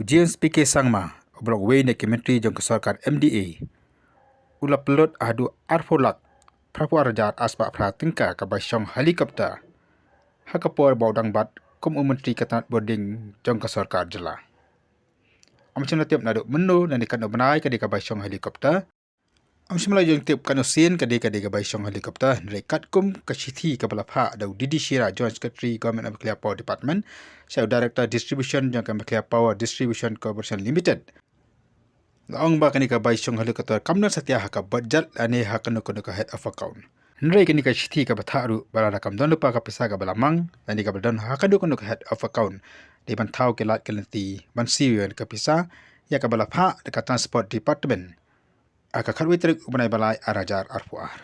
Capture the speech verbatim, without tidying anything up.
James P K Sangma, u ba long uwei na ki myntri jong ka sorkar M D A, u la pynlut haduh arphew lak phra phew ar hajar ar spah phra tyngka ka bai shong helicopter ha ka por ba u dang bat kum u myntri ka tnat bordiñ jong ka sorkar jylla. Ym shym la tip naduh mynno lane katno bnai ka dei ka bai shong helicopter. Ym shym la ïoh tip katno sien ka dei ka dei ka bai shong helicopter, hynrei katkum ka shithi kaba la phah da u D D Shira, Joint Secretary, Government of Meghalaya Power Department, sha u Director Distribution jong ka Meghalaya Power Distribution Corporation Limited, la ong ba kane ka bai shong helicopter kam don satia ha ka budget lane ha kano kano ka head of account. Hynrei kane ka shithi kaba thah ruh ba lada kam don lypa ka pisa kaba la mang lane kaba don ha kano kano ka head of account, dei ban thaw ki lad ki lynti ban siew ïa ka pisa ïa kaba la phah da ka Transport Department ha ka khatwei tarik u bnai ba lai ar hajar arphew ar.